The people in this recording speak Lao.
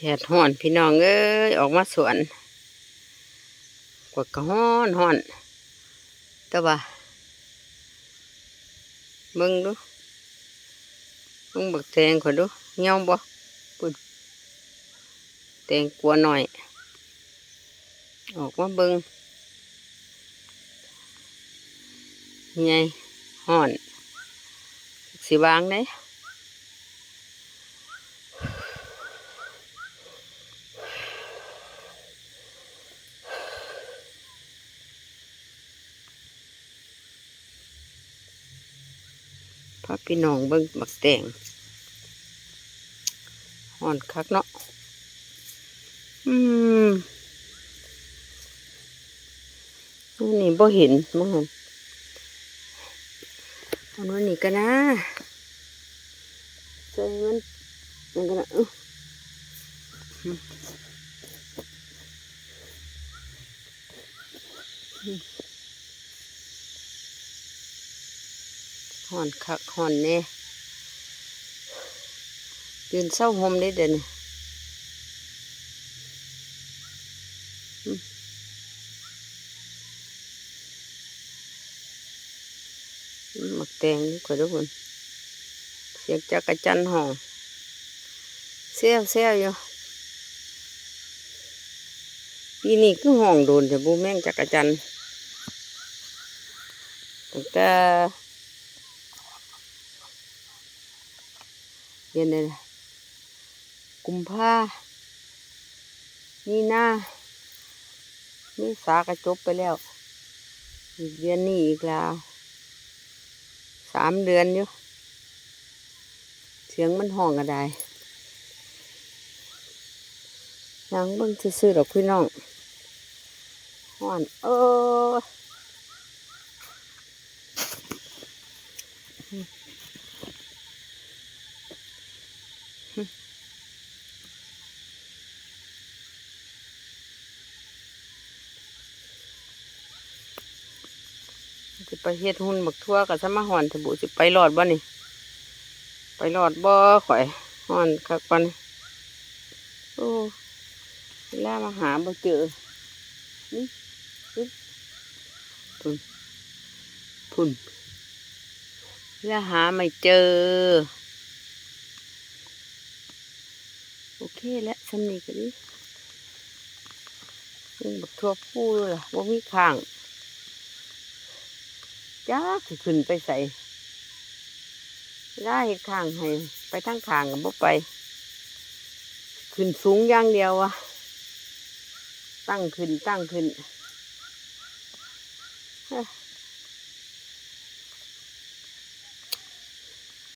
ແດດฮ้ອນພີ່ນ້ອງເອີຍ ອອກມາສວນ ກວດກະຮ້ອນໆ ແຕ່ວ່າ ເບິ່ງດູ ເບິ່ງບັກແຕງຂ້ອຍດູ ຫ່ຽວບໍ່? ພຸ້ນ ແຕງກວານ້ອຍ ອອກມາເບິ່ງ ໃຫຍ່ ຮ້ອນ ຊິວາງໃດ. ພາພີ່ນ້ອງເບິ່ງບັກແຕງ ຮ້ອນຄັກເນາະ ອືມ ອັນນີ້ບໍ່ເຫັນ ມອງຫັ້ນ ເອົາໜ່ວຍນີ້ກະນາ ໃສ່ມັນ ນັ້ນກະນາ ອື ຮ້ອນຄັກຮ້ອນແນ່ ຕື່ນເຊົ້າຫົ່ມເດ້ດຽວນີ້ ອື ໝາກແຕງນີ້ຂ້ອຍດູພຸ້ນ ສຽງຈັກກະຈັ່ນຮ້ອງແຊວໆ ຢູ່ ປີນີ້ຄືຮ້ອງດົນແທ້ບຸ ແມງຈັກກະຈັ່ນ ຕັ້ງແຕ່ ເດືອນໃດລະ ກຸມພາ ມີນາ ເມສາກະຈົບໄປແລ້ວ ອີກເດືອນນີ້ອີກລາວ ສາມເດືອນຢູ່ ສຽງມັນຮ້ອງກະໄດ້ ຍ່າງເບິ່ງຊື່ໆ ດອກພີ່ນ້ອງ ຮ້ອນ ເອີ. ຊິໄປເຮັດຫຸ່ນບັກຖົ່ວກະຊະມາຮ້ອນແທ້ບຸ ຊິໄປລອດບໍ່ນີ້ ໄປລອດບໍ່ຂ້ອຍ ຮ້ອນຄັກປານນີ້ ໂອ້ ເວລາມາຫາບໍ່ເຈີ ອື ອື ພຸ້ນ ພຸ້ນ ລະຫາໄມ່ເຈີ ໂອເຄແຫຼະ ສ່ຳນີ້ກະດີ ເບິ່ງບັກຖົ່ວພູລະ ບໍ່ມີຂ້າງ ຈັກຊິຂຶ້ນໄປໃສ ລາເຮັດຂ້າງໃຫ້ ໄປທາງຂ້າງກະບໍ່ໄປ ຂຶ້ນສູງຢ່າງດຽວວະ ຕັ້ງຂຶ້ນ ຕັ້ງຂຶ້ນ.